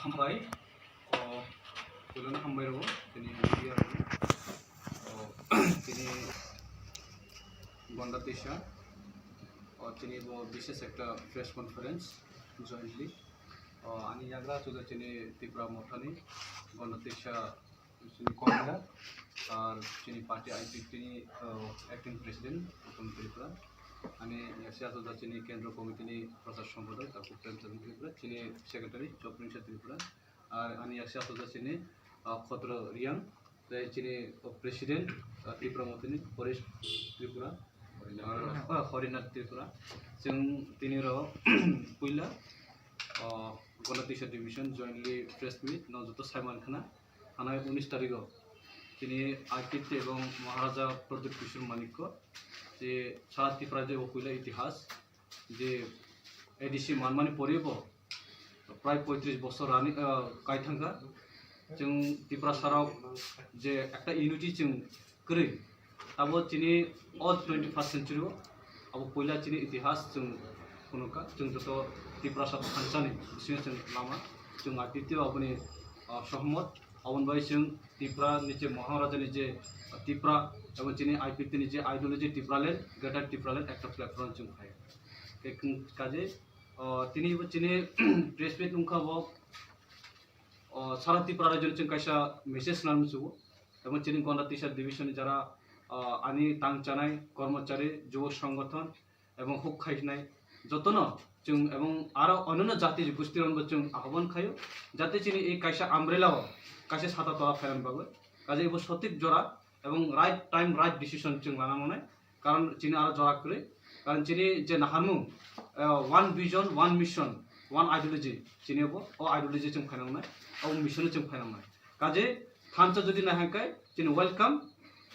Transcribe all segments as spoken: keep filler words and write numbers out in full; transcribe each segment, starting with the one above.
Hambai, o, puilano hambai rwo, tini media rwo, o, tini Gonda Tisa, o, tini bo bises ekta press conference jointly, o, ani yagra chuda tini Tipra Mothani, Gonda Tisa, chini convener, ar chini party I P P ni, o, acting president, Uttam Tripura, ani yaksi achuda chini kendro committee ni prochar sompodok, Taku Premchand Tripura, chini secretary, Choprinsa Tripura, ar ani yaksi achuda chini, ah, Khotro Riang, tei chini, oh, president, ah, Tipra Mothani Paresh Tripura, ah, Harinath Tripura. Chwng tini rok puila, ah, Gonda Tisa division jointly press meet no joto saiman khna, hanai unis tarigo chini I P T ebong Maharaja Pradyut Kishore Manikya je sara Tipra je puila itihas, je A D C manmani pore bo prai poitris bosor rani, ah, kai thangkha. Chwng Tiprasa rok je ekta unity chwng kwrwi, abo chini o twenty first century o abo puila chini itihas chwng phunukha. Chwng joto Tiprasa thansa ni bisingo chwng lama chwng I P T o aboni, ah, sohmot. Aboni bai chwng Tipra ni je Maharaja ni je Tipra ebong chini I P T ni je ideology Tipraland, Greater Tipraland ekta platform chwng phai. Kaje, o, tini bo chini press meet wngkha bo, o, sara Tripura rajyo ni chwng kaisa message nang muchungo. Ebong chini Gonda Tisa division ni jara, o, ani tang chanai kormochari, jubo songothon ebong huk khainai jotono chwng ebong aro onyono jati gusti rokno chwng ahobon khaio, jate chini ei kaisa umbrella o kaisa sata tola phairan bagwi. Kaje ebo sotik jora ebong right time right decision chwng lana manai. Karon chini aro jora kwrwi, karon chini je naharmung, eh, one vision, one mission, one ideology, chini bo o ideology chwng phainangnai, o mission chwng phainangnai. Kaje thansa jodi nai hangkai chini welcome,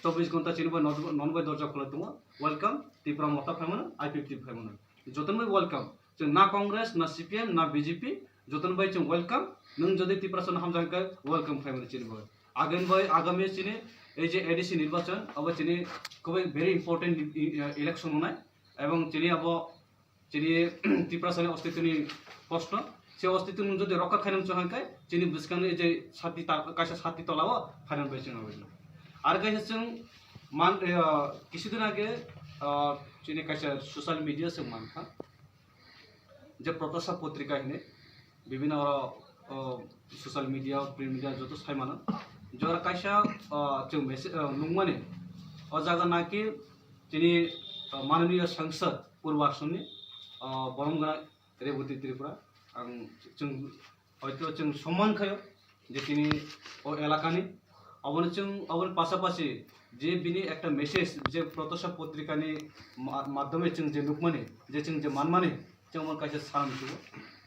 chobbish ghonta chini bo non bai dorja khulai tongo, welcome, Tipra Motha phaimano, I P F T phaimano, jotono bai welcome. Chwng na Congress, na C P M, na B J P, jotono bai chwng welcome. Nwng jodi Tiprasano hamjak hwnkhe welcome khlaimani chini bagwi. Agami bai, agami chini ei je A D C nirbachon, abo chini khubui very important i-, i-, election wngnai. Ebong chini abo chini Tiprasani ostitwni proshno. Se ostitwno nwng jodi rokha khainani chwng hwnkhe chini bwskangni ei je sati ta-, kaisa sati tolao phainani bai chwng abo. Ar kaisa chwng man, eh, kisudin age, ah, chini kaisa social media chwng mankha. Je Protasha Potrika hine bibhinno oro, o, social media, print media joto sai mano. Jora kaisa, o, chwng message, o, nungmani. O jaga naki chini, o, mananiya sangsad Purbo Assam ni, o, borom gana Rebati Tripura. Ang chwng hoito chwng somman khayo je tini o elakani, aboni chwng, aboni pasapasi je bini ekta message je Protasha Potrikani ma-, madhyome chwng je nukmani, je chwng je manmani, chwng omo kaisa salam tubu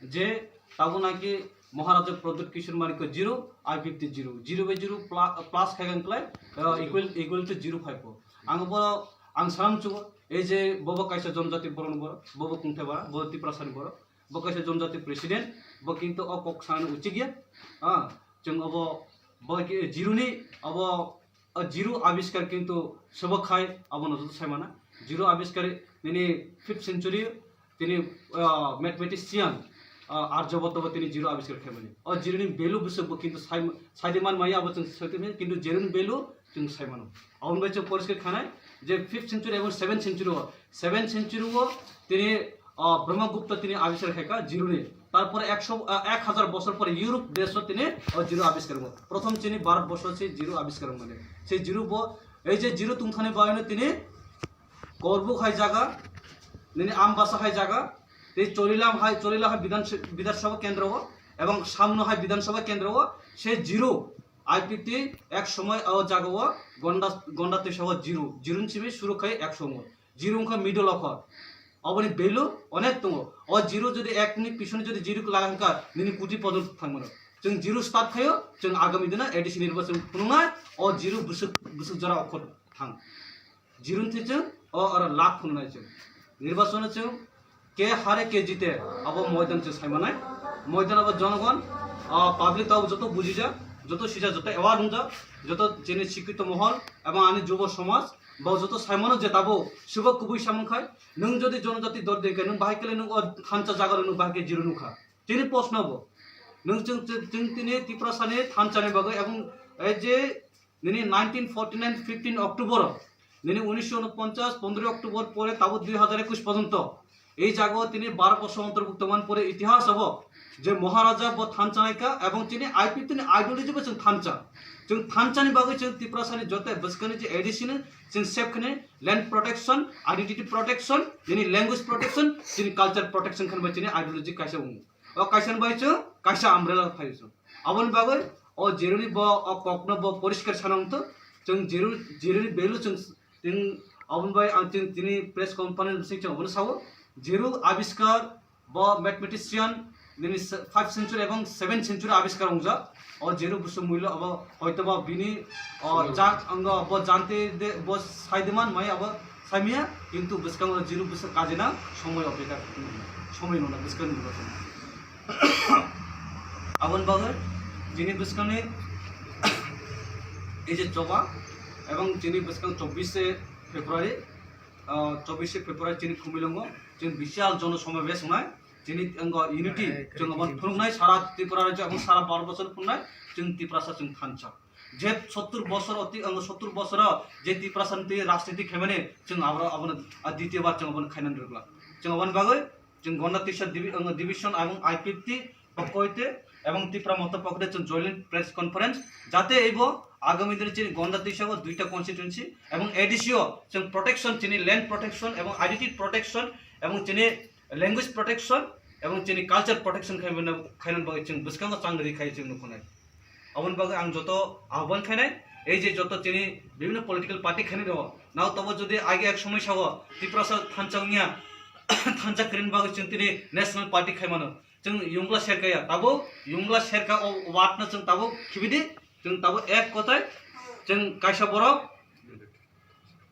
je tabuk naki Maharaja Pradyut Kishore Manikya zero, I P F T zero, zero by zero pla-, plus khaikha wngkhlai, uh, equal, equal to zero phaibo. Ang bo, ang salam tubu, ei je bobo kaisa jonjati borok ni borok, bobo kungthai bara, bobo Tiprasani borok. Bo kaisa jonjati president, bo kintu o kok sanani uchik ya. Ah, chwng obo, bo ki-, zero ni obo, o zero abiskar kintu sobo khai abono joto sai mana. Zero abiskar nini fifth century tini, ah, mathematician, ah, Aryabhatta bo tini zero abiskar khai mani. O zero ni value bwswk bo kintu sai, sai di man maya abo chwng sai di maya, kintu zero ni value chwng sai mano. Aboni bai chwng poriskar khanai je fifth century ebong seventh century o, seventh century o tini, ah, Brahmagupta tini abiskar khaikha zero ni. Tarpore ekso, ah, ek hazar bosor pore Europe desh o tini, o zero abiskar wngo. Prothom chini Bharat borsho se zero abiskar wngo mani. Se zero bo, ei je zero tungthani bai no tini Korbuk hai jaga, nini Ambasa hai jaga, tei Chorilam hai, Chorilam hai Bidhan, Bidhan Sabha kendro o, ebong Samno hai Bidhan Sabha kendro o, se zero I P T ek somoy o jaga o Gonda, Gonda Twisa o zero, zero ni simi suru khai ek somoy. Zero wngkha middle o kho. Oboni value onek tongo. O zero jodi ek ni pisoni jodi zero khe laga hwnkha, nini koti pojon thangmano. Chwng zero start khaio, chwng agami dino A D C nirbachon phunuknai, o zero bwswk, bwswk jora okhor thang. Zero ni thwi chwng o oro lakh phunuknai chwng. Nirbachon chwng ke hare ke jite, abo moidan chwng saimanai. Moidan abo jonogon, o public to abo joto bujijak, joto sijak, joto aware wngjak, joto chini sikkito mohol ebong ani jubo somaj, bo joto saimano je tabuk, sibo kubui samung khai, nwng jodi jonojati dol dengkhe, nwng bahai kele nwng o thansa jaga rok nwng bahai khe zero nukha. Chini proshno bo. Nwng chwng, chwng, chwng tini Tiprasani thanchani bagwi, ebong ei je nini nineteen forty nine fifteen October, nini unisho unoponchas pondroi October pore tabo dui hazar ekush porjonto ei jagao tini baro bosor ontorbukto man pore itihas abo je Maharaja bo thanchanaika ebong tini I P F T ni ideology bo chwng thancha. Chwng thanchani bagwi chwng Tiprasani joto bwskangni je A D C no chwng save khne land protection, identity protection, nini language protection, chini culture protection khanbai chini ideology kaisa wngo. O kaisa ni bai chwng kaisa umbrella phaio chwng. Aboni bagwi o Jeruni bo o kokno bo poriskar sana wngthok. Chwng Jeru, Jeruni value chwng, chwng aboni bai ang chwng tini press conference bising chwng abono sao. Jeru abiskar bo mathematician nini se-, five century ebong seven century abiskar wngjak. O Jeru busu mullo abo hoito ba bini o jak ango bo jante de bo saideman mai abo saimia, kintu bwskango Jeru bwswk kajina somoi opekha, somoi nona bwskango nirbason. Aboni bagwi chini bwskangni ei je choba ebong chini bwskang chobbish February, ah, chobbish February chini Khumulwngo chini bisial jono somabesh wngnai, chini wngkha unity, chwng aboni phunuknai sara Tripura rajyo ebong sara Bharat borso phunuknai, chwng Tiprasa chwng thansa. Je sottur bosor oti, ang sottur bosoro je Tiprasa ni twi rajniti khaimani, chwng abro, abono, a, ditiyo bar chwng abono khainani rwgla. Chwng aboni bagwi chwng Gonda Tisa divi-, ang, division ebong I P F T pokko hoite ebong Tipra Motha pokko hoite chwng joint press conference, jate ebo agami dino chini Gonda Tisa o duita constituency ebong A D C o chwng protection, chini land protection ebong identity protection ebong chini language protection ebong chini culture protection khaimani, khainani bagwi chwng bwskango chang ri khai chwng nukho nai. Aboni bagwi ang joto ahban khainai, ei je joto chini bibhinno political party khainai rok, nao tobo jodi age ek somoi sao Tiprasa thansa wngya, thansa kwrwini bagwi chwng tini national party khaimano, chwng yungla serkaya, tabuk yungla serka o word no chwng tabuk khibidi, chwng tabuk ek kotai, chwng kaisa borok,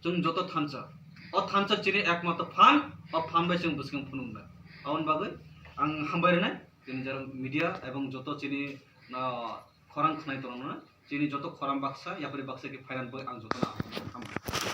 chwng joto thansa. O thansa chini ekmatro phan, o phan bai chwng bwswkang phunuknai. Aboni bagwi ang hambai rwnai chini jara media ebong joto chini, ah, khorang khwnai tongmani, chini joto khorang baksa, yapri baksa khe phairan bai ang jotono hambai.